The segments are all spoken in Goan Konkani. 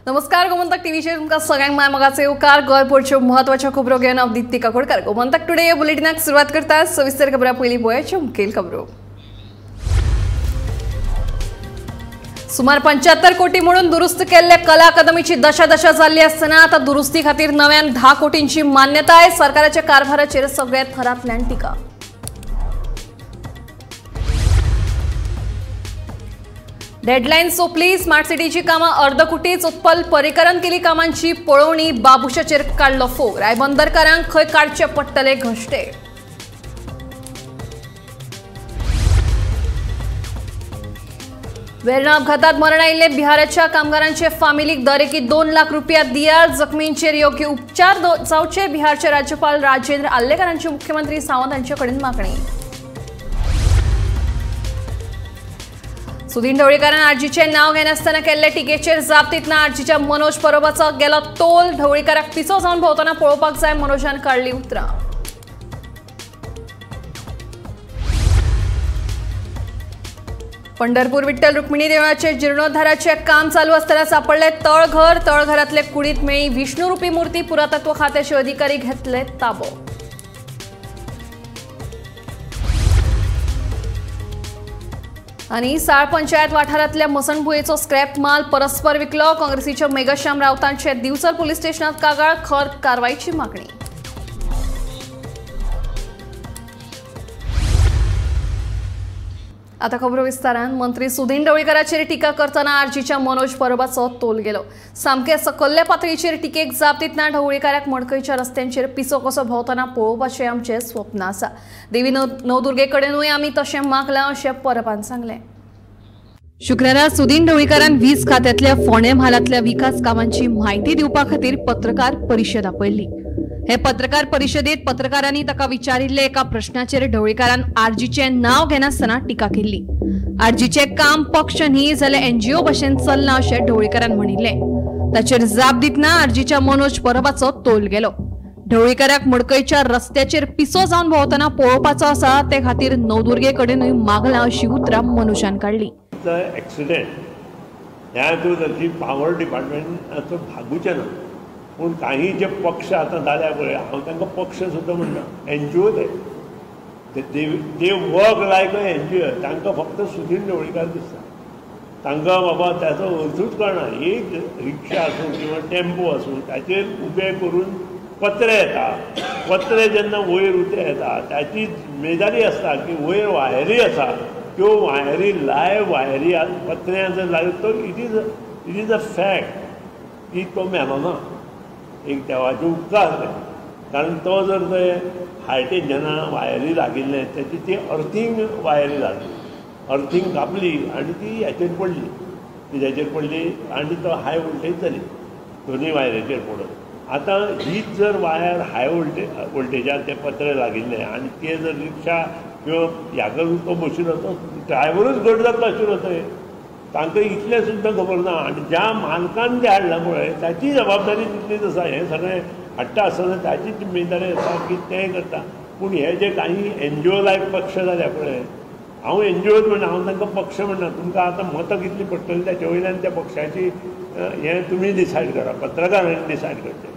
नमस्कार, गोमंतक टीव्हीचेर तुमकां सगळ्यांक माय मोगाचो येवकार. गोंयभरच्यो म्हत्वाच्यो खबरो घेवन हांव दिप्ती काकोडकर. गोमंतक टुडे बुलेटिनाक सुरवात करता. सविस्तर खबरां पयलीं पळोवया मुखेल खबरो. सुमार 75 कोटी म्हणून दुरुस्त केल्ल्या कला अकादमीची दशा दशा जाल्ली आसतना आतां दुरुस्ती खातीर नव्यान 10 कोटींची मान्यताय. सरकाराच्या कारभाराचेर सगळ्या थरांतल्यान टिका. डेडलायन सोंपली, स्मार्ट सिटीची कामां अर्दकुटीच. उत्पल पर्रीकरान केली कामांची पळोवणी. बाबुशाचेर काडलो फोग. रायबंदरकारांक खंय काडचे पडटले घश्टे. वेर्णा अपघातात मरण आयिल्ले बिहाराच्या कामगारांचे फामिलीक दरेकी 2 लाख रुपया दियार. जखमींचेर योग्य उपचार जावचे. बिहारचे राज्यपाल राजेंद्र आर्लेकरांची मुख्यमंत्री सावंत हांचे कडेन मागणी. सुदीन ढवळीकारान आरजीचें नांव घेनासतना केल्ले टिकेचेर जाप दितना आरजीच्या मनोज परबाचो गेलो तोल. ढवळीकाराक पिसो जावन भोंवतना पळोवपाक जाय, मनोजान काडली उतरां. पंढरपूर विठ्ठल रुक्मिणी देवळाचे जीर्णोद्धाराचे काम चालू असताना सापडले तळघर. तळघरातले कुडीत मेळी विष्णुरूपी मूर्ती. पुरातत्व खात्याचे अधिकारी घेतले ताबो. आणि साळ पंचायत वाठारांतल्या मसणभुयेचो स्क्रॅप माल परस्पर विकलो. काँग्रेसीच्या मेघश्याम राऊतांचे दिवचल पोलीस स्टेशनात कागाळ. खर कारवाईची मागणी. आता खबरो विस्तारान. मंत्री सुदीन ढवळीकराचेर टिका करतना आरजीच्या मनोज परबाचो तोल गेलो. सामके सकल्ल्या पातळीचेर टिकेक जाप दितना ढवळीकाराक मडकयच्या रस्त्यांचेर पिसो कसो भोंवतना पळोवपाचें आमचें स्वप्न आसा. देवी नवदुर्गेकडेनूय आमी तशें मागलां अशें परबान सांगलें. शुक्रारा सुदीन ढवळीकारान वीज खात्यांतल्या फोंडें म्हालांतल्या विकास कामांची म्हायती दिवपा खातीर पत्रकार परिशद आपयल्ली. हे पत्रकार परिशदेत पत्रकारांनी ताका विचारिल्ले एका प्रश्नाचेर ढवळीकारान आरजीचें नांव घेनासतना टिका केल्ली. आरजीचें काम पक्ष न्ही जाल्यार एनजीओ भशेन चल्लां अशें ढवळीकारान म्हणिल्लें. ताचेर जाप दितना आरजीच्या मनोज परबाचो तोल गेलो. ढवळीकाराक मडकयच्या रस्त्याचेर पिसो जावन भोंवतना पळोवपाचो आसा, ते खातीर नवदुर्गे कडेनूय मागलां अशी उतरां मनोजान काडली. एक्सिडेंट ह्या हातूंत पावर डिपार्टमेंटाचो भागूचें ना, पूण काही जे पक्ष आतां जाल्या पळय, हांव तांकां पक्ष सुद्दां म्हणना, एनजीओ ते they work like a NGO. तांकां फक्त सुदीन ढवळीकार दिसता. तांकां बाबा ताचो अर्थूच कळना. एक रिक्षा आसूं किंवा टेम्पो आसूं ताचेर उबे करून पत्रे येता. पत्रे जेन्ना वयर उते येता ताची जिम्मेदारी आसता की वयर वायरी आसा, त्यो वायरी लायव वायरी पत्र्या जर लागली तो it is a fact की तो मेलो ना. एक देवाचे उपकार, कारण तो जर ते हायटेक जेन्ना वायरी लागिल्लें ताची ती अर्थींग वायरी लागली, अर्थींग कापली आनी ती हेचेर पडली, तिज्याचेर पडली आनी तो हाय वोल्टेज जाली दोनूय वायरीचेर पडून. आतां हीच जर वायर हाय वोल्टेजार ते पत्रे लागिल्ले आनी ते जर रिक्षा किंवा ह्या करून तो बशिल्लो तो ड्रायव्हरूच घट जातलो आशिल्लो थंय. तांकां इतलें सुद्दां खबर ना. आनी ज्या मालकान तें हाडलां पळय ताची जबाबदारी तितलीच आसा. हें सगळें हाडटा आसतना ताची जिम्मेदारी आसा की तें करता. पूण हे जे काही एनजीओ लायक पक्ष जाल्या पळय, हांव एनजीओच म्हणना, हांव तांकां पक्ष म्हणना. तुमकां आतां मतां कितलीं पडटलीं ताचे वयल्यान त्या पक्षाची हें तुमी डिसायड करा, पत्रकारांनी डिसायड करचें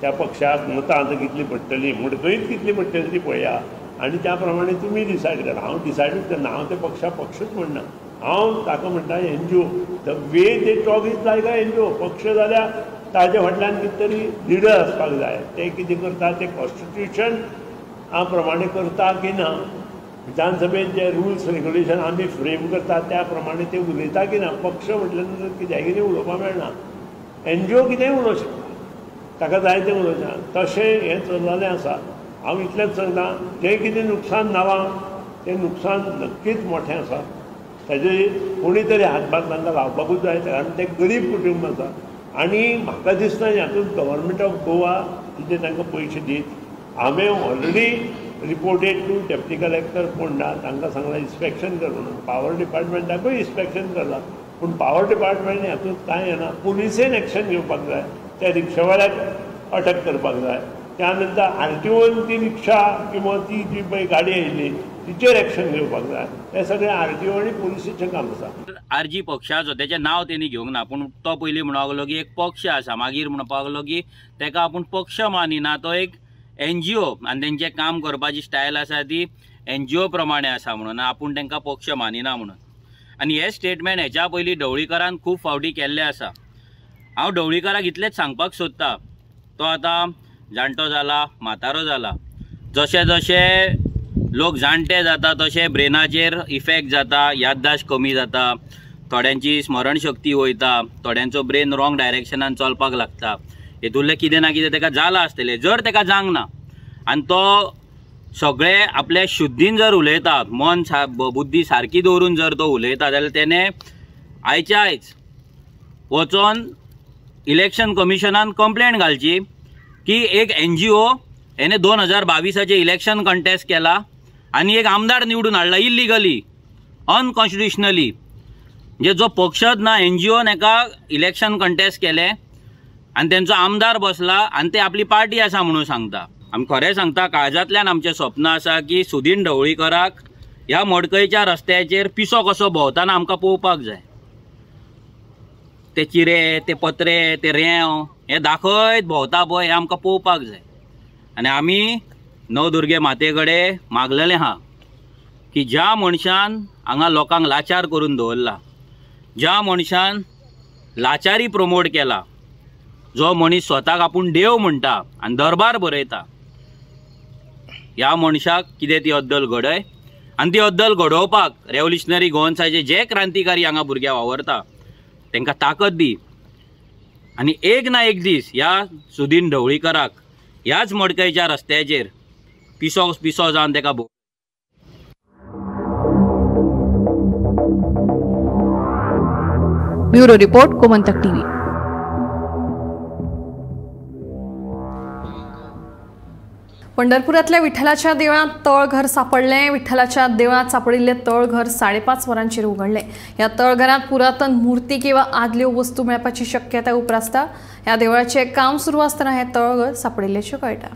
त्या पक्षाक मतां आतां कितलीं पडटलीं, मडकयत कितलीं पडटलीं ती पळया आनी त्या प्रमाणे तुमी डिसायड करा. हांव डिसायडूच करना, हांव त्या पक्षा पक्षूच म्हणना. हांव ताका म्हणटा NGO. The way they talk is like a NGO. पक्ष जाल्यार ताजे फाटल्यान कितें तरी लिडर आसपाक जाय. ते कितें करता ते कॉन्स्टिट्युशन प्रमाणे करता की ना, विधानसभेत जे रुल्स रेगुलेशन आमी फ्रेम करता त्या प्रमाणे ते उलयता की ना. पक्ष म्हटल्या नंतर कित्याक कितें उलोवपाक मेळना. एनजीओ कितेंय उलोवंक शकता, ताका जाय तें उलोवंक शकता. तशें हें चललेलें आसा. हांव इतलेंच सांगता, जें कितें नुकसान जालां तें नुकसान नक्कीच मोठें आसा. ताजे कोणी तरी हातभार तांकां लावपाकूच जाय, कारण तें गरीब कुटुंब आसा. आनी म्हाका दिसना हातूंत गव्हर्मेंट ऑफ गोवा कितें तांकां पयशे दीत. हांवें already reported to deputy collector Ponda, तांकां सांगलां इन्स्पेक्शन कर म्हणून. पावर डिपार्टमेंटाकूय इन्स्पेक्शन करलां, पूण पावर डिपार्टमेंट हातूंत कांय येना. पुलिसेन एक्शन घेवपाक जाय, त्या रिक्षावाल्याक अटक करपाक जाय. त्यानंतर आर टी ओन ती रिक्षा किंवा ती जी पळय गाडी आयिल्ली तिचेर एक्शन घेवपाक जाय. हें सगळें आर टी ओ आनी पुलिसेचें काम आसा. आरजी पक्षाचो तेचें नांव तेणी घेवंक ना, पूण तो पयलीं म्हणपाक लागलो की एक पक्ष आसा, मागीर म्हणपाक लागलो की तेका आपूण पक्ष मानिना, तो एक एनजीओ आनी तेंचें काम करपाची स्टायल आसा ती एनजीओ प्रमाणे आसा म्हणून आपूण तांकां पक्ष मानिना म्हणून. आनी हे स्टेटमेंट हेच्या पयलीं ढवळीकरान खूब फावटी केल्लें आसा. हांव ढवळीकराक इतलेंच सांगपाक सोदता, तो आतां जाणटो जाला, म्हातारो जाला, जशे जशे लोक जाणटे जाता तशे ब्रेनाचेर इफेक्ट जाता, याददाश्त कमी जाता, थोड्यांची स्मरणशक्ती वयता, थोड्यांचो ब्रेन रॉंग डायरेक्शनान चलपाक लागता. हेतूंतलें कितें ना कितें तेका जालां आसतलें. जर तेका जावंक ना आनी तो सगळे आपल्या शुद्धीन जर उलयता, मन बुद्धी सारकी दवरून जर तो उलयता जाल्यार तेणें आयच्या आयज वचोन इलेक्शन कमिशनान कंप्लेन घालची की एक एनजीओ हेणे 2022 इलेक्शन कंटेस्ट केला आनी एक आमदार निवडून हाडला इल्लिगली, अनकॉन्स्टिट्युशनली. म्हणजे जो पक्षच ना, एनजीओन एका इलेक्शन कंटेस्ट केलें आनी तेंचो आमदार बसला आनी ते आपली पार्टी आसा म्हणून सांगता. आमी खरें सांगता, काळजांतल्यान आमचें स्वप्न आसा की सुदीन ढवळीकराक ह्या मडकयच्या रस्त्याचेर पिसो कसो भोंवतना आमकां पळोवपाक जाय. ते चिरे, ते पत्रे, ते रेंव हे दाखयत भोंवता पळय, हें आमकां पळोवपाक जाय. आनी आमी नवदुर्गे माते कडेन मागलेलें आहा की ज्या मनशान हांगा लोकांक लाचार करून दवरला, ज्या मनशान लाचारी प्रमोट केला, जो मनीस स्वताक आपूण देव म्हणटा आनी दरबार बरयता, ह्या मनशाक कितें ती अद्दल घडय. आनी ती अद्दल घडोवपाक रेवोल्युशनरी गोवन्साचे जे क्रांतिकारी हांगा भुरग्या वावरता तांकां ताकद दी. आनी एक ना एक दीस ह्या सुदीन ढवळीकराक ह्याच मडकयच्या रस्त्याचेर पिसो पिसो जावन ताका ब्युरो रिपोर्ट, गोमंतक टीव्ही. पंढरपुरातल्या विठ्ठलाच्या देवळात तळघर सापडले. विठ्ठलाच्या देवळात सापडिल्ले तळघर 5.5 वरांचेर उघडले. ह्या तळघरात पुरातन मूर्ती किंवा आदल्यो वस्तू मेळपाची शक्यता उप्रासता. ह्या देवळाचे काम सुरू असताना हे तळघर सापडिल्ल्याचें कळटा.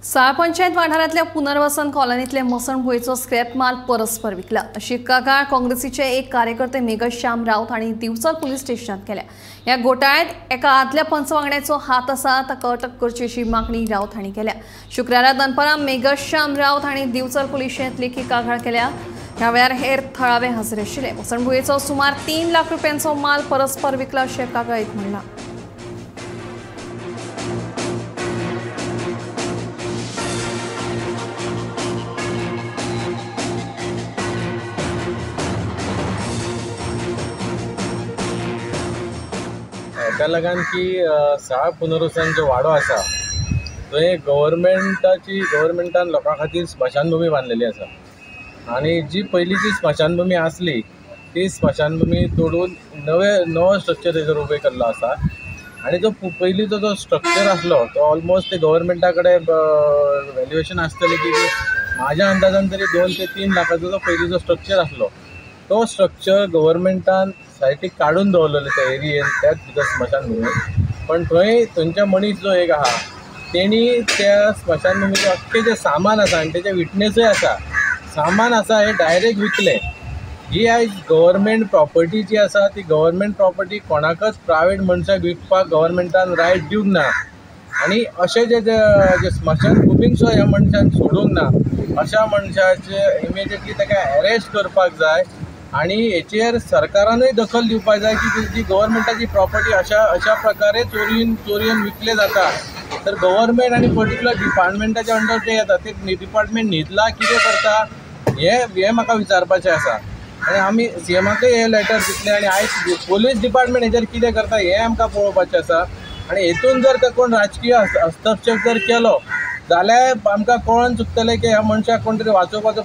साळ पंचायत वाठारांतल्या पुनर्वसन कॉलनीतले मसणभुंयेचो स्क्रॅप माल परस्पर विकला अशी कागाळ काँग्रेसीचे एक कार्यकर्ते मेघश्याम राऊत हांणी दिवचल पुलीस स्टेशनात केल्या. ह्या घोटाळ्यात एका आदल्या पंचवांगड्याचो हात आसा ताका अटक करची अशी मागणी राऊत हांणी केल्या. शुक्रारा दनपारां मेघश्याम राऊत हांणी दिवचल पुलिशेंत लेखी कागाळ केल्या. ह्या वेळार हेर थळावे हजर आशिल्ले. मसणभुंयेचो सुमार 3 लाख रुपयांचो माल परस्पर विकला अशें कागाळीत म्हणलां. त्या लागून की साळ पुनर्वसन जो वाडो आसा थंय गव्हर्मेंटान लोकां खातीर स्मशानभूमी बांदलेली आसा आनी जी पयलींची स्मशानभूमी आसली ती स्मशानभूमी तोडून नवो स्ट्रक्चर थंयसर उबें केल्लो आसा आनी जो पयलींचो जो स्ट्रक्चर आसलो तो ऑलमोस्ट ते गव्हर्मेंटा कडेन व्हॅल्युएशन आसतलें की म्हाज्या अंदाजान तरी 2 ते 3 लाखाचो जो पयलींचो स्ट्रक्चर आसलो तो स्ट्रक्चर गव्हर्मेंटान सायटीक काडून दवरलेलो त्या एरियेन त्याच भितर स्मशानभुमीन. पण थंय थंयच्या मनीस जो एक आहा तेणी त्या स्मशानभुमीचें अख्खें जें सामान आसा आनी तेजे विटनेसूय आसा, सामान आसा हें डायरेक्ट विकलें. ही आयज गव्हर्मेंट प्रॉपर्टी जी आसा ती गव्हर्मेंट प्रॉपर्टी कोणाकच प्रायवेट मनशाक विकपाक गव्हर्मेंटान रायट दिवंक ना आनी अशें जे जे स्मशानभुमीक सुद्दां ह्या मनशान सोडूंक ना अशा मनशाचे इमिजिएटली ताका अरेस्ट करपाक जाय आनी हेचेर सरकारानूय दखल दिवपाक जाय की जी गव्हर्मेंटाची प्रॉपर्टी अशा अशा प्रकारे चोरयेन विकले जाता तर गव्हर्मेंट आनी पर्टिक्युलर डिपार्टमेंटाच्या अंडर ते येता ते डिपार्टमेंट न्हिदला कितें करता हें म्हाका विचारपाचें आसा. आनी आमी सीएमाकय हे लेटर दितले आनी आयज पोलीस डिपार्टमेंट हेचेर कितें करता हें आमकां पळोवपाचें आसा. आनी हेतून जर ते कोण राजकीय हस्तक्षेप जर केलो जाल्यार आमकां कळोन चुकतलें की ह्या मनशाक कोण तरी वाचोवपाचो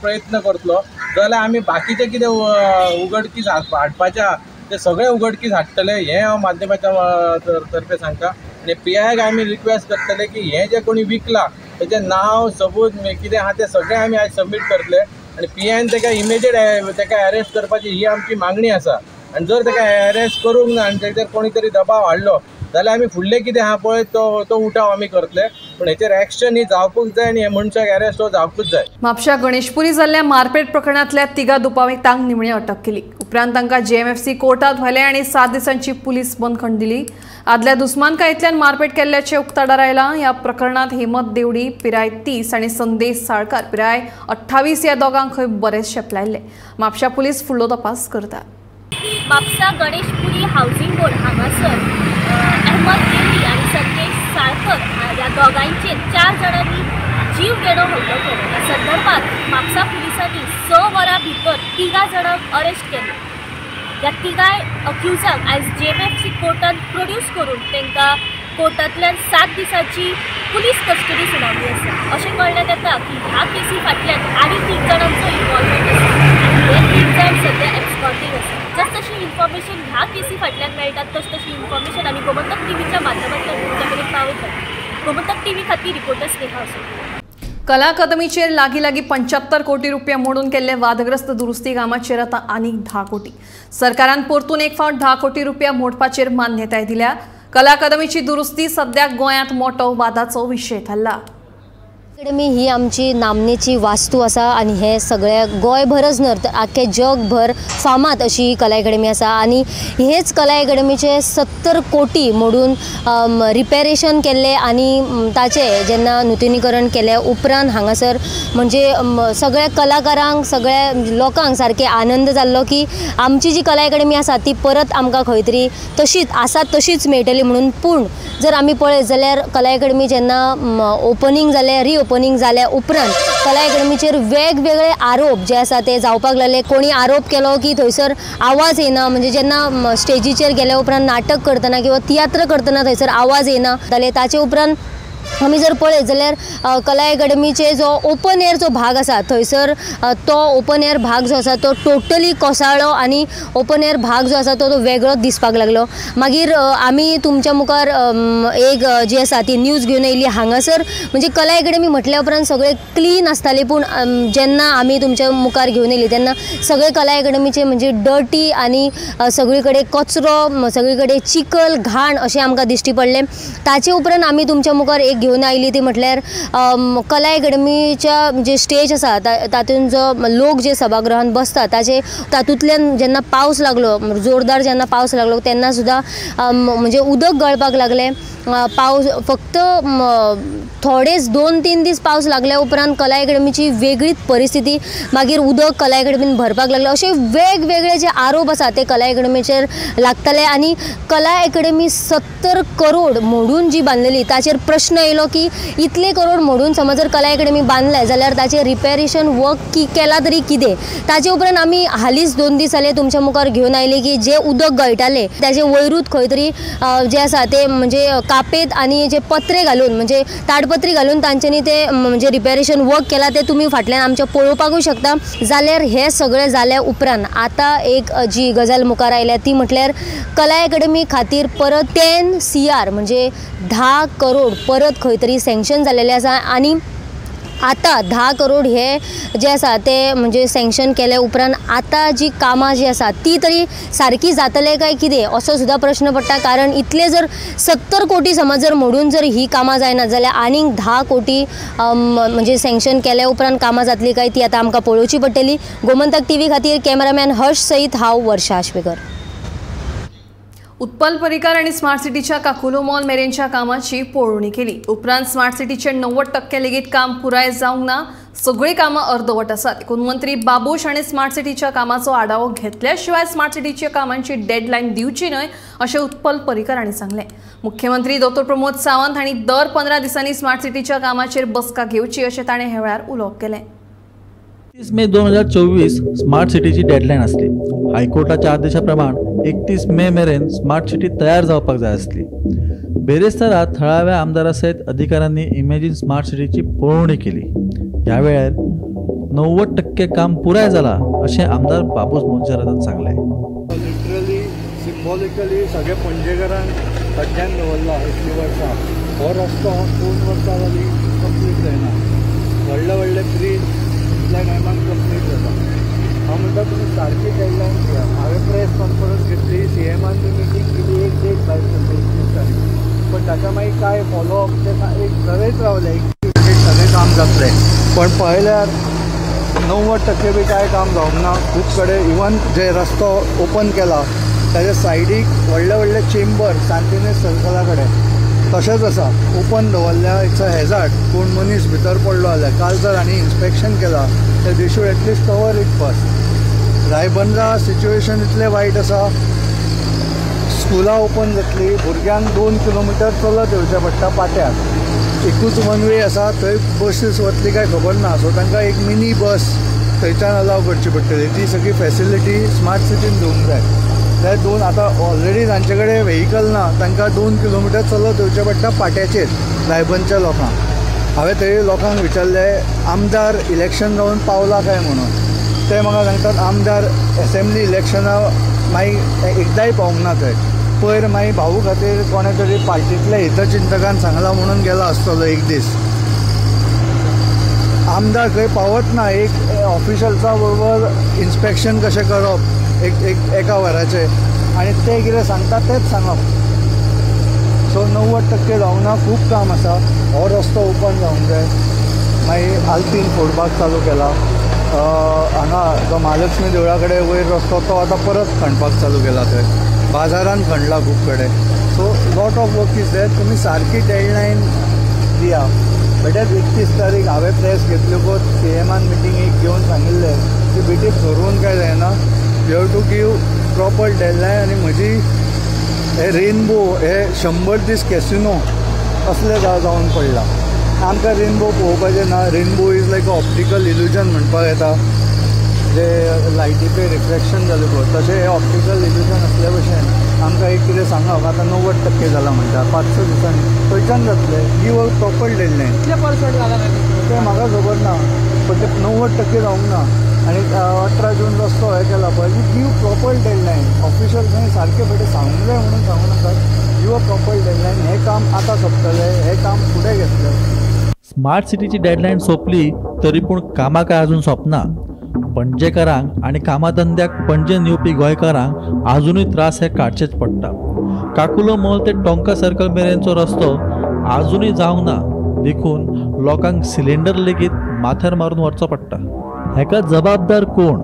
प्रयत्न करतलो जाल्यार आमी बाकीचे कितें उघडकीस हाडपाचें आहा ते सगळे उघडकीस हाडटले हें हांव माध्यमाच्या तर्फे सांगता. आनी पी आयक आमी रिक्वेस्ट करतले की हें जें कोणी विकलां तेजें नांव सबूत कितें आहा तें सगळें आमी आयज सबमीट करतले आनी पी आयन ताका इमिजिएट ताका अरेस्ट करपाची ही आमची मागणी आसा. आनी जर ताका अरेस्ट करूंक ना आनी ताचेर कोणी तरी दबाव हाडलो जाल्यार आमी फुडलें कितें आहा पळय तो उठाव आमी करतले, पूण हेचेर एक्शन ही जावपूच जाय आनी हे मनशाक अरेस्ट हो जावपूच जाय. म्हापशा गणेशपुरी जाल्ल्या मारपेट प्रकरणांतल्या 3 दुबावितांक निमणे अटक केली. उपरांत तांकां जेएमएफसी कोर्टात व्हेले आनी 7 दिसांची पुलीस बंदखण दिली. आदल्या दुस्मानकायेंतल्यान मारपेट केल्ल्याचें उक्ताडार आयलां. ह्या प्रकरणांत हेमंत देवडी पिराय 30 आनी संदेश साळकार पिराय 28 ह्या दोगांक खंय बरेच शेपलायल्ले. म्हापशा पुलीस फुडलो तपास करता. म्हापसा गणेशपुरी हावसिंग बोर्ड हांगासर अहमद देवडी आनी संदेश साळकर ह्या दोगांचेर 4 जाणांनी जीव घेणो हल्लो केलो. ह्या संदर्भात म्हापसा पुलिसांनी 6 वरां भितर 3 जाणांक अरेस्ट केले. ह्या तिगांय अक्युजांक आयज जेएमएफसी कोर्टान प्रोड्यूस करून तांकां कोर्टांतल्यान 7 दिसांची पुलीस कस्टडी सुनावली आसा. अशें कळण्यात येता की ह्या केसी फाटल्यान आनी 3 जाणांचो इन्वॉल्वमेंट आसा आनी हे 3 जाण सद्या एब्सकॉन्डींग आसा. जस तशी इन्फॉर्मेशन ह्या केसी फाटल्यान मेळटात तस तशी इन्फॉर्मेशन आमी गोमंतक टीव्हीच्या माध्यमांतल्यान तुमच्या मेरेन पावयतात. गोमंतक टीव्ही खातीर रिपोर्टर स्नेहा असो. कला अकादमीचेर लागीं लागीं 75 कोटी रुपया मोडून केल्ले वादग्रस्त दुरुस्ती कामाचेर आतां आनीक 10 कोटी. सरकारान परतून एक फावट 10 कोटी रुपया मोडपाचेर मान्यताय दिल्या. कला अकादमीची दुरुस्ती सद्याक गोंयांत मोटो वादाचो विशय थारला. अकादमी ही आमची नामनेची वास्तू आसा आनी हे सगळे गोंयभरच न्हय तर आख्खे जगभर फामाद अशी ही कला अकादमी आसा आनी हेच कला अकादमीचे 70 कोटी मोडून रिपेरेशन केल्लें आनी ताचें जेन्ना नुतनीकरण केलें उपरांत हांगासर म्हणजे सगळ्या कलाकारांक सगळ्या लोकांक सारकें आनंद जाल्लो की आमची जी कला अकादमी आसा ती परत आमकां खंय तरी तशीच आसा तशीच मेळटली म्हणून. पूण जर आमी पळयत जाल्यार कला अकादमी जेन्ना ओपनींग जालें, रिओपनींग जाल्या उपरांत कला अकादमीचेर वेगवेगळे आरोप जे आसा ते जावपाक लागले. कोणी आरोप केलो की थंयसर आवाज येना, म्हणजे जेन्ना स्टेजीचेर गेल्या उपरांत नाटक करतना किंवा तियात्र करतना थंयसर आवाज येना जाल्यार ताचे उपरांत आमी जर पळयत जाल्यार कला अकादमीचे जो ओपन एयर जो भाग आसा थंयसर तो ओपन एयर भाग जो आसा तो टोटली कोसळ्ळो आनी ओपन एयर भाग जो आसा तो वेगळोच दिसपाक लागलो. मागीर आमी तुमच्या मुखार एक जी आसा ती न्यूज घेवन येयली. हांगासर म्हणजे कला अकादमी म्हटल्या उपरांत सगळे क्लीन आसताले, पूण जेन्ना आमी तुमच्या मुखार घेवन येयली तेन्ना सगळे कला अकादमीचे म्हणजे डर्टी आनी सगळी कडेन कचरो, सगळी कडेन चिखल, घाण अशें आमकां दिश्टी पडलें. ताचे उपरांत आमी तुमच्या मुखार एक घेवन आयली ती म्हटल्यार कला अकादमीच्या जे स्टेज आसा तातूंत जो लोक जे सभागृहांत बसता ताचे तातूंतल्यान जेन्ना पावस लागलो, जोरदार जेन्ना पावस लागलो तेन्ना सुद्दां म्हणजे उदक गळपाक लागलें. पावस फक्त थोडेच 2-3 दीस पावस लागल्या उपरांत कला अकादमीची वेगळीच परिस्थिती, मागीर उदक कला अकादमीन भरपाक लागलें. अशे वेगवेगळे जे आरोप आसा ते कला अकादमीचेर लागताले आनी कला अकादमी 70 करोड मोडून जी बांदलेली ताचेर प्रश्न येयलो की इतले करोड मोडून समज जर कला अकॅडमी बांदले जाल्यार ताचें रिपेरेशन वर्क केलां तरी कितें. ताचे उपरांत आमी हालींच 2 दीस जाले तुमच्या मुखार घेवन आयले की जे उदक गळटाले ताजे वयरूच खंय तरी जे आसा ते म्हणजे कापेत आनी जे पत्रे घालून म्हणजे ताडपत्री घालून तांच्यांनी ते म्हणजे रिपेरेशन वर्क केलां ते तुमी फाटल्यान आमच्या पळोवपाकूय शकता. जाल्यार हे सगळें जाल्या उपरांत आतां एक जी गजाल मुखार आयल्या ती म्हटल्यार कला अकॅडमी खातीर परत 10 CR म्हणजे 10 करोड परत खंय तरी सँक्शन जालेले आसा आनी आतां 10 करोड हे जे आसा ते म्हणजे सँक्शन केले उपरांत आतां जी कामां जी आसा ती तरी सारकी जातले काय कितें असो सुद्दां प्रश्न पडटा. कारण इतले जर 70 कोटी समज जर मोडून जर ही कामां जायना जाल्यार आनीक 10 कोटी म्हणजे सँक्शन केल्या उपरांत कामां जातली काय ती आतां आमकां पळोवची पडटली. गोमंतक टीव्ही खातीर कॅमेरामॅन हर्ष सयत हांव वर्षा आश्वेकर. उत्पल पर्रीकार आणि स्मार्ट सिटीच्या काकुलो मॉल मेरेनच्या कामाची पळोवणी केली. उपरांत स्मार्ट सिटीचे 90% लेगीत काम पुराय जावंक ना, सगळीं कामां अर्दवट आसात. देखून मंत्री बाबूश हांणी स्मार्ट सिटीच्या कामाचो आढावो घेतल्या शिवाय स्मार्ट सिटीच्या कामांची डेडलायन दिवची न्हय अशें उत्पल पर्रीकार हांणी सांगलें. मुख्यमंत्री डॉ प्रमोद सावंत हांणी दर 15 दिसांनी स्मार्ट सिटीच्या कामाचेर बसका घेवची अशें ताणें ह्या वेळार उलोवप केलें. 30 मे 2024 स्मार्ट सिटीची डेडलायन आसली. हायकोर्टाच्या आदेशा प्रमाण 31 मे मेरेन स्मार्ट सिटी तयार जावपाक जाय आसली. बेरेस्तारा थळाव्या आमदारा सयत अधिकाऱ्यांनी इमेजीन स्मार्ट सिटीची पळोवणी केली. ह्या वेळार 90% काम पुराय जाला अशें आमदार बाबूश मोन्सेरातान सांगलें. लिटरली सिम्बॉलिकली सगळे पणजेकारांक खड्ड्यान दवरला इतलीं वर्सां. हो रस्तो 2 वर्सां जाली कंप्लीट जायना. व्हडले व्हडले ब्रीज इतल्या टायमान कंप्लीट जाता. हांव म्हणटा तुमी सारकी डेडलायन दिया. हांवें प्रेस कॉन्फरन्स घेतली, सीएमान बी मिटींग केली, एक डेट भायर सरली 31 तारीख, पण ताका मागीर कांय फॉलोअप ते एक जायत रावलें. 31 सगळें काम जातलें, पण पळयल्यार 90% बी कांय काम जावंक ना. खूब कडेन इवन जे रस्तो ओपन केला ताच्या सायडीक व्हडले व्हडले चेंबर सांतिनेज सर्कला कडेन तशेंच आसा, ओपन दवरल्या. It's a hazard. कोण मनीस भितर पडलो जाल्यार काल जर आनी इन्स्पेक्शन केलां तर they should at least cover it first. Ribandar situation इतलें वायट आसा, स्कुलां ओपन जातली, भुरग्यांक 2 किलोमिटर चलत येवचें पडटा पाट्यार. एकूच वन वे आसा, थंय बसीस वतली काय खबर ना. सो तांकां एक मिनी बस थंयच्यान अलाव करची पडटली. ती सगळी फॅसिलिटी स्मार्ट सिटीन दिवंक जाय. ते 2 आतां ऑलरेडी तांचे कडेन व्हेकल ना, तांकां 2 किलोमिटर चलत येवचें पडटा पाट्याचेर रायबंदच्या लोकांक. हांवें थंय लोकांक विचारलें आमदार इलेक्शन जावन पावला काय म्हणून, ते म्हाका सांगतात आमदार एसेंब्ली इलेक्शनां मागीर एकदांय पावूंक ना थंय. पयर मागीर भाऊ खातीर कोणें तरी पार्टींतल्या हितचिंतकान सांगलां म्हणून गेला आसतलो एक दीस. आमदार खंय पावत ना. एक ऑफिशल्सा बरोबर इन्स्पेक्शन कशें करप एक एक एका वराचें, आनी ते कितें सांगता तेंच सांगप. सो 90% जावंक ना, खूब काम आसा. हो रस्तो ओपन जावंक जाय. मागीर आल्तीन फोडपाक चालू केला. हांगा जो महालक्ष्मी देवळा कडेन वयर रस्तो तो आतां परत खणपाक चालू केला. थंय बाजारान खणला खूब कडेन. So lot of work is there. तुमी सारकी डेडलायन दिया. बेटेच 31 तारीख हांवें प्रेस घेतल्यो, सीएमान मिटींग एक घेवन सांगिल्लें की बेटीक थरोवन काय जायना, you have to give proper deadline. आनी म्हजी हे रेनबो हे 100 दीस कॅसिनो असले जावन पडला. आमकां रेनबो पळोवपाचें ना. Rainbow is like a optical illusion म्हणपाक येता, जे लायटीचें रिफ्लेक्शन जालें पळय तशें हें ऑप्टिकल इल्युजन असल्या भशेन आमकां एक कितें सांगप. आतां 90% जालां म्हणटा, 5-6 दिसांनी खंयच्यान जातलें? Give a proper deadline. कितले पर्संट जालां तें म्हाका खबर ना, पण ते 90% जावंक ना. आनी 18 जून रस्तो हें केला पळय, you give proper deadline. ऑफिशल्सांनी सारकें बेटे सांगूंक जाय म्हणून सांगू नाकात. Give a proper deadline. हें काम आतां सोंपतलें, हें काम फुडें घेतलें. स्मार्ट सिटीची डेडलायन सोंपली तरी पूण कामां काय अजून सोंपना. पणजेकारांक आनी कामाधंद्याक पणजेन येवपी गोंयकारांक आजुनूय त्रास हे काडचेच पडटा. काकुलो मॉल ते टोंका सर्कल मेरेनचो रस्तो आजुनूय जावंक ना, देखून लोकांक सिलिंडर लेगीत माथ्यार मारून व्हरचो पडटा. हेका जबाबदार कोण?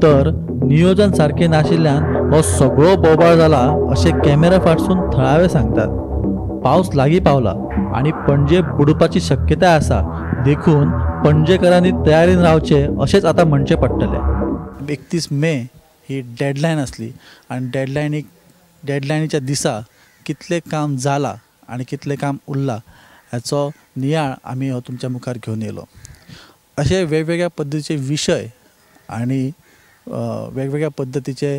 तर नियोजन सारकें नाशिल्ल्यान हो सगळो बोबाळ जाला अशें कॅमेरा फाटसून थळावे सांगतात. पावस लागीं पावला आनी पणजे बुडपाची शक्यताय आसा, देखून पणजेकारांनी तयारीन रावचें अशेंच आतां म्हणचें पडटलें. 31 मे ही डेडलायन आसली आनी डेडलायनीच्या दिसा कितलें काम जालां आनी कितलें काम उरलां हाचो नियाळ आमी हो तुमच्या मुखार घेवन येयलो. अशे वेगवेगळ्या पद्दतीचे विशय आनी वेगवेगळ्या पद्दतीचे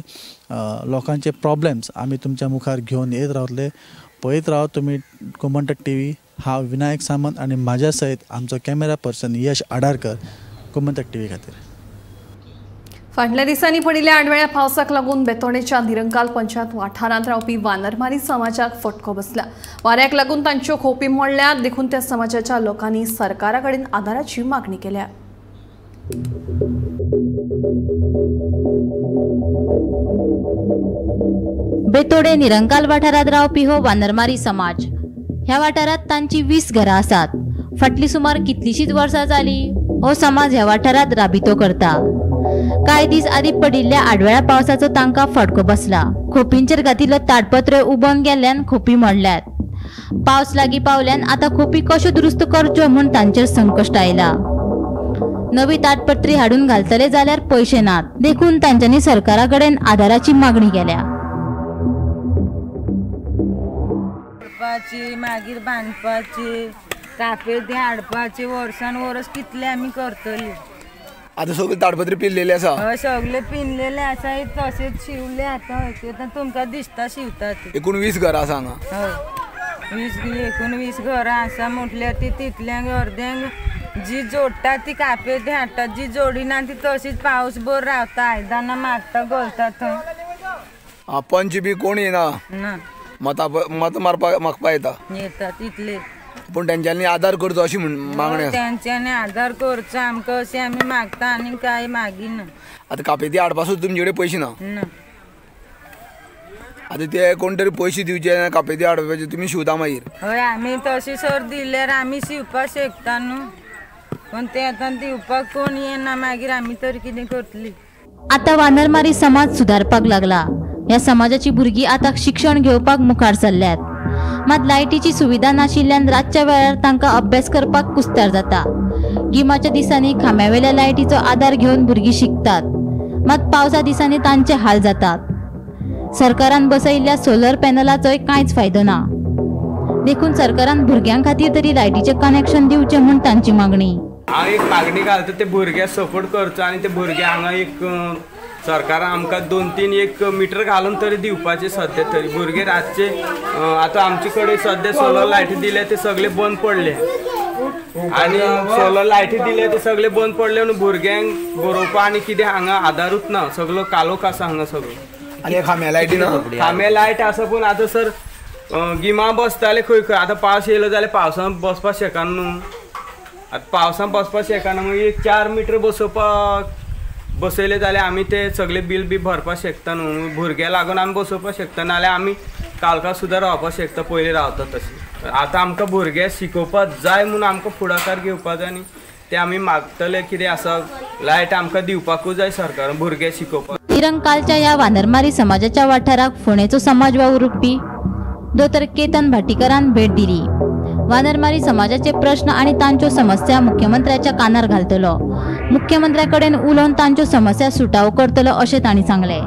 लोकांचे प्रॉब्लेम्स आमी तुमच्या मुखार घेवन येत रावतले. पळयत रावत तुमी गोमंतक टीव्ही. हांव विनायक सामंत आनी म्हाज्या सयत आमचो camera person Yash Adarkar, Gomantak TV खातीर. फाटल्या दिसांनी पडिल्ल्या आडवेळ्या पावसाक लागून बेतोडेच्या निरंकाल पंचायत वाठारांत रावपी वानरमारी समाजाक फटको बसला. वाऱ्याक लागून तांच्यो खोपी मोडल्यात, देखून त्या समाजाच्या लोकांनी सरकारा कडेन आदाराची मागणी केल्या. बेतोडे निरंकाल वाठारांत रावपी हो वानरमारी समाज. ह्या वाठारांत तांची 20 घरां आसात. फाटली सुमार कितलीशीच वर्सां जाली हो समाज ह्या वाठारांत राबितो करता. कांय दीस आदी पडिल्ल्या आडवेळ्या पावसाचो तांकां फटको बसला. खोपींचेर घातिल्लो ताडपत्रे उबोन गेल्ल्यान खोपी मोडल्यात. पावस लागीं पावल्यान आतां खोपी कश्यो दुरुस्त करच्यो म्हूण तांचेर संकश्ट आयला. नवी ताडपत्री हाडून घालतले जाल्यार पयशे नात, देखून तांच्यांनी सरकारा कडेन आदाराची मागणी केल्या. मागीर बांदपाची कापेदी हाडपाची वर्सान वर्स कितले आमी करतली. आतां सगळे ताडपत्री पिल्लेले आसा. हय, सगळे पिनलेले आसा, तशेंच शिवले. आतां तुमकां दिसता शिवता. एकूण 20 घरां आसा हांगा. हय, 19 घरां आसा म्हटल्यार ती तितल्यांक अर्द्यांक जी जोडटा ती कापेदी हाडटा, जी जोडिना ती तशीच पावस भर रावता, आयदनां मारता घालता थंय. पंच बी कोण येना, मत मारपाक मागपा येता येता तितले. पूण तेंच्यांनी आदार करचो अशी मागणी आसा. तेंच्यांनी आदार करचो आमकां अशें आमी मागता आनी कांय मागिना. आतां कापेती हाडपा सुद्दां तुमचे कडेन पयशे ना. आतां ते कोण तरी पयशे दिवचे कापेती हाडपाचे, तुमी शिंवता मागीर. हय, आमी तशें सर दिल्यार आमी शिंवपाक शकता न्हू, पूण ते आतां दिवपाक कोण येना, मागीर आमी तर कितें करतली. आतां वानरमारी समाज सुदारपाक लागला. ह्या समाजाची भुरगीं आतां शिक्षण घेवपाक मुखार सरल्यात. मात लायटीची सुविधा नाशिल्ल्यान रातच्या वेळार तांकां अभ्यास करपाक कुस्तार जाता. गिमाच्या दिसांनी खांब्यावेल्या लायटीचो आदार घेवन भुरगीं शिकतात, मात पावसा दिसांनी तांचे हाल जातात. सरकारान बसयिल्ल्या सोलर पॅनलाचोय कांयच फायदो ना, देखून सरकारान भुरग्यां खातीर तरी लायटीचें कनेक्शन दिवचें म्हूण तांची मागणी. हांव एक मागणी घालता, ते भुरग्यांक सपोर्ट करचो आनी ते भुरगे हांगा एक सरकारान आमकां 2-3 एक मिटर घालून तरी दिवपाचे सद्या तरी. भुरगे रातचे आतां आमचे कडेन सद्या सोलर लायटी दिले ते सगळे बंद पडले, आनी सोलर लायटी दिले ते सगळे बंद पडले म्हणून भुरग्यांक बरोवपा आनी कितें हांगा आदारूच ना, सगळो कालोख आसा हांगा सगळो. आनी खांब्या लायटी ना, खांब्या लायट आसा पूण आतां सर गिमा बसताले खंय खंय. आतां पावस येयलो जाल्यार पावसान बसपाक शकना न्हू, आतां पावसान बसपाक शकना मागीर 4 मिटर बसोवपाक बसयले जाल्यार आमी ते सगळे बील बी भरपाक शकता न्हू. भुरग्यां लागून आमी बसोवपाक शकता, नाल्यार आमी कालका सुद्दां रावपाक शकता पयलीं रावता तशें. आतां आमकां भुरगे शिकोवपाक जाय म्हणून आमकां फुडाकार घेवपाक जाय आनी ते आमी मागतले कितें आसा लायट आमकां दिवपाकूच जाय सरकारान भुरगे शिकोवपाक. निरंकालच्या ह्या वानरमारी समाजाच्या वाठाराक फोंडेचो समाज वावुरपी दोतोर केतन भाटीकरान भेट दिली. वानरमारी समाजाचे प्रश्न आनी तांच्यो समस्या मुख्यमंत्र्याच्या कानार घालतलो, मुख्यमंत्र्या कडेन उलोवन तांच्यो समस्या सुटावो करतलो अशें तांणी सांगलें.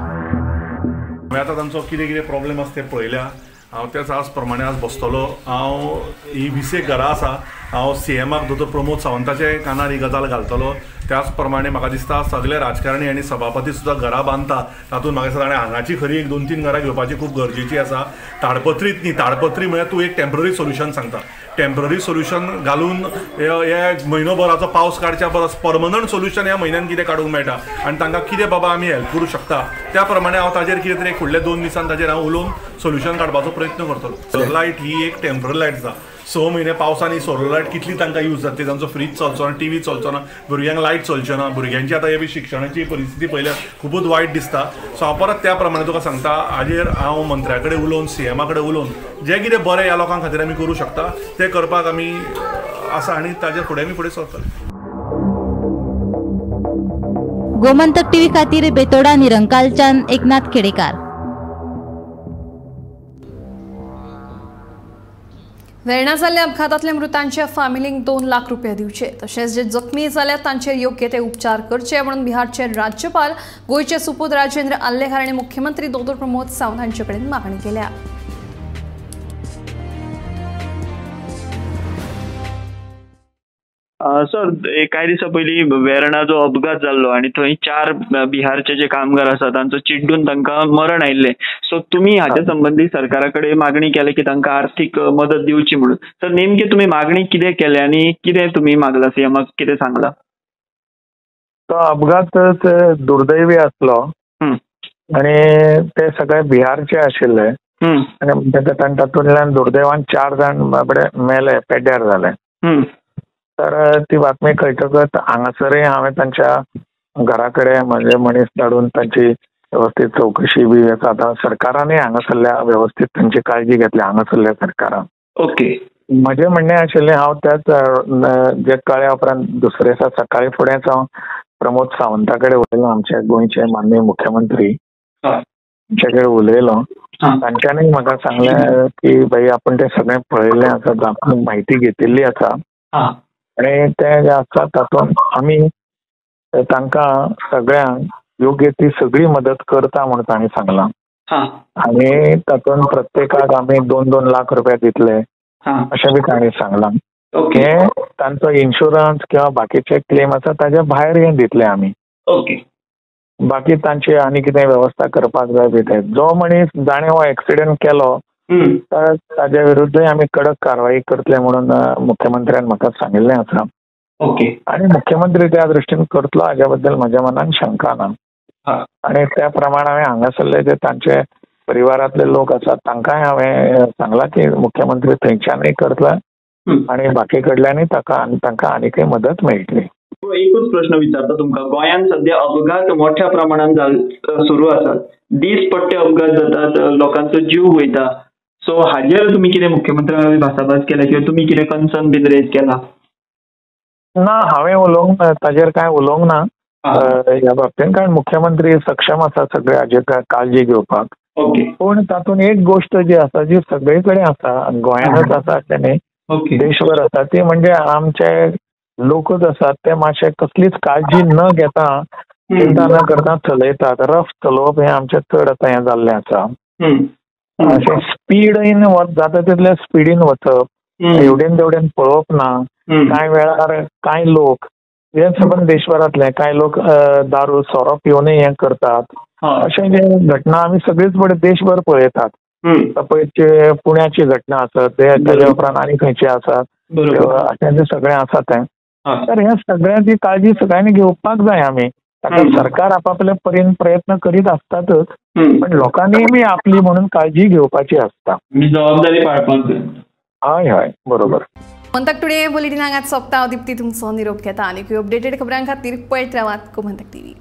आतां तांचो कितें कितें प्रॉब्लेम आसा ते पळयल्या. हांव त्याच आज प्रमाणे आज बसतलो. हांव ही 20 घरां आसा, हांव सीएमाक दोतोर प्रमोद सावंताचे कानार ही गजाल घालतलो. त्याच प्रमाणे म्हाका दिसता सगळे राजकारणी आनी सभापती सुद्दां घरां बांदता, तातूंत म्हाका दिसता ताणें हांगाची खरी एक 2-3 घरां घेवपाची खूब गरजेची आसा. ताडपत्रीत न्ही, ताडपत्री म्हळ्यार तूं एक टेम्पररी सोल्युशन सांगता. टेम्पररी सोल्युशन घालून हे म्हयनोभराचो पावस काडच्या परस परमनंट सोल्युशन ह्या म्हयन्यान कितें काडूंक मेळटा आनी तांकां कितें बाबा आमी हेल्प करूं शकता त्या प्रमाणे हांव ताजेर कितें तरी फुडल्या 2 दिसान ताजेर हांव उलोवन सोल्युशन काडपाचो प्रयत्न करतलो. लायट ही एक टेम्पररी लायट आसा. 6 म्हयने पावसान ही सोलर लायट कितली तांकां यूज जातली, तांचो फ्रीज चलचो ना, टीव्ही चलचो ना, भुरग्यांक लायट चलच्यो ना. भुरग्यांची आतां ही शिक्षणाची परिस्थिती पळयल्यार खुबूच वायट दिसता. सो हांव परत त्या प्रमाणे तुका सांगता, हाजेर हांव मंत्र्या कडेन उलोवन सीएमा कडेन उलोवन जें कितें बरें ह्या लोकां खातीर आमी करूं शकता तें करपाक आमी आसा आनी ताजे फुडें आमी फुडें सरतले. गोमंतक टीव्ही खातीर बेतोडा निरंकालच्यान एकनाथ खेडेकार. वेर्णा जाल्ल्या अपघातांतल्या मृतांच्या फामिलींक 2 लाख रुपया दिवचे, तशेंच जे जखमी जाल्यात तांचेर योग्य ते उपचार करचे म्हणून बिहारचे राज्यपाल गोंयचे सुपूत राजेंद्र आर्लेकर आनी मुख्यमंत्री दोतोर प्रमोद सावंत हांचे कडेन मागणी केल्या. सर, कांय दिसां पयलीं वेर्णा जो अपघात जाल्लो आनी थंय 4 बिहारचे जे कामगार आसा तांचो चिड्डून तांकां मरण आयिल्लें. सो तुमी हाच्या संबंदी सरकारा कडेन मागणी केल्या की तांकां आर्थीक मदत दिवची म्हणून. सर, नेमकी तुमी मागणी कितें केल्या आनी कितें तुमी मागला, सीएमाक कितें सांगलां? तो अपघात दुर्दैवी आसलो आनी ते सगळे बिहारचे आशिल्ले आनी तातूंतल्यान दुर्दैवान 4 जाण बाबडे मेले, पेड्ड्यार जाले. तर ती बातमी कळटकच हांगासरय हांवें तांच्या घरा कडेन म्हजे मनीस धाडून तांची वेवस्थीत चवकशी बी आतां सरकारानय हांगासरल्या वेवस्थीत तांची काळजी घेतली हांगासरल्या सरकारान. ओके. म्हजें म्हणणें आशिल्लें, हांव त्याच जे कळ्ळ्या उपरांत दुसरे दिसा सकाळी फुडेंच हांव प्रमोद सावंता कडेन उलयलो, आमचे गोंयचे माननीय मुख्यमंत्री तांचे कडेन उलयलो. तांच्यांनी म्हाका सांगलें की भाई आपण तें सगळें पळयल्लें आसा, आपण म्हायती घेतिल्ली आसा आनी तें जें आसा तातूंत आमी तांकां सगळ्यांक योग्य ती सगळी मदत करता म्हूण तांणी सांगलां. आनी तातूंत प्रत्येकाक आमी 2-2 लाख रुपया दितले अशें बी तांणी सांगलां. हें तांचो इन्शुरन्स किंवा बाकीचे क्लेम आसा ताज्या भायर हें दितले आमी. ओके. बाकी तांची आनी कितें वेवस्था करपाक जाय बी ते जो मनीस जाणें हो एक्सिडंट केलो तर ताज्या विरुद्धय आमी कडक कारवाई करतले म्हणून मुख्यमंत्र्यान म्हाका सांगिल्लें आसा. ओके. आनी मुख्यमंत्री त्या दृश्टीन करतलो हाज्या बद्दल म्हज्या मनान शंका ना. आनी त्या प्रमाण हांवें हांगासरले जे तांचे परिवारांतले लोक आसात तांकांय हांवें सांगलां की मुख्यमंत्री थंयच्यानय करतलो आनी बाकी कडल्यानय ताका तांकां आनीकय मदत मेळटली. एकूच प्रश्न विचारता तुमकां, गोंयांत सद्या अपघात मोठ्या प्रमाणान सुरू आसात, दीसपट्टे अपघात जातात, लोकांचो जीव वयता. सो हाजेर तुमी कितें मुख्यमंत्र्या कडेन भासाभास केल्या किंवा तुमी कितें कन्सर्न बीन रेज केला? ना, हांवें उलोवंक ना ताजेर, कांय उलोवंक ना ह्या बाबतीन, कारण मुख्यमंत्री सक्षम आसा सगळे हाजेर काळजी घेवपाक. ओके. पूण तातूंत एक गोश्ट जी आसा जी सगळे कडेन आसा, गोंयांतच आसा अशें न्ही, देशभर आसा, ती म्हणजे आमचे लोकच आसात ते मातशे कसलीच काळजी न घेता, चिंता न करता चलयतात. रफ चलोवप हें आमचें चड आतां हें जाल्लें आसा. अशें स्पीडीन जाता तितल्या स्पिडीन वचप, हेवटेन तेवटेन पळोवप ना. कांय वेळार कांय लोक हे सबंद देशभरांतले कांय लोक दारू सोरो पिवनय हें करतात. अशें जे घटना आमी सगळीच पळय देशभर पळयतात. पळय पुण्याची घटना आसत, ताज्या उपरांत आनी खंयची आसात, अशें जें सगळें आसा तें. तर ह्या सगळ्यांची काळजी सगळ्यांनी घेवपाक जाय आमी. ताका सरकार आपापल्या परीन प्रयत्न करीत आसतातच, पण लोकांनी बी आपली म्हणून काळजी घेवपाची आसता, जबाबदारी पाळपाक जाय. हय हय, बरोबर. गोमंतक टुडे बुलेटिन हांगाच सोंपता. दीप्ती तुमचो निरोप घेता आनी अपडेटेड खबरां खातीर पळयत रावात गोमंतक टीव्ही.